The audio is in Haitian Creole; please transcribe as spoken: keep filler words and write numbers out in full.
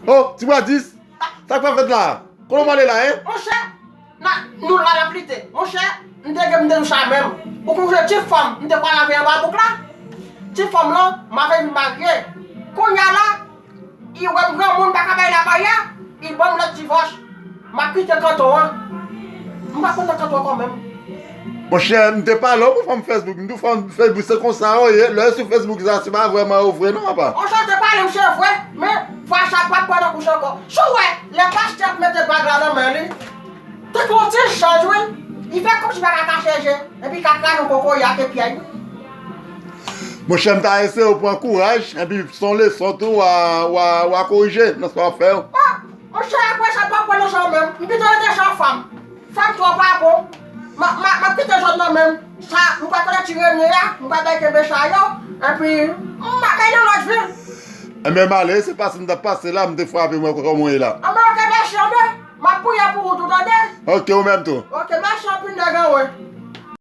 Oh, ti bwa dis. Sa k ap fèt la? Kote w pale la, en? Monchè, na, nou la n ap lite. Monchè, m te gen m te nou sa menm. Ou konn se ti fanm m te pral avè anba bouk la? Ti fanm lan, m avè vin marye. Kounye a la, li wè m granmoun pa ka bay la bay a, li ban m lèt divòs. M ap kite kanton an. M pa kontan kanton ankò menm. Monchè, m te pale w pou fanm Facebook. M di w fanm Facebook se konsa yo ye. Lè yo sou Facebook sa, se pa vrèman yo vre non, papa. Monchè, w te pale m se vre, men fwa sa p ap pran nan kouch ankò. Si w wè, lè pastè ap mete bag la nan men li, te gen yon ti chanj wi. Li fè kòmsi pa ka kache je, epi ka kraze yon kokoye ak epi a. Monchè, m ta eseye w pran kouraj, epi se yon leson tou w a, w a, w a korije nan sa w ap fè yo. Ah, monchè, apre sa, pa pran nan sa w menm. M pito rete san fanm. Fanm twò pa bon. M a, m a, m ap kite zòn nan menm. Sa, m pral konnen ti Rene a, m pral bay kenbe sa yo. Epi, m ap bay nan lòt vil. Enben, m ale, se pase m t ap pase la, m te frape mwen kòman w ye la. Anben, oke, mèsi, anben. M ap priye pou ou tou, tande? Oke, ou menm tou. Oke, mèsi anpil, nèg anwe.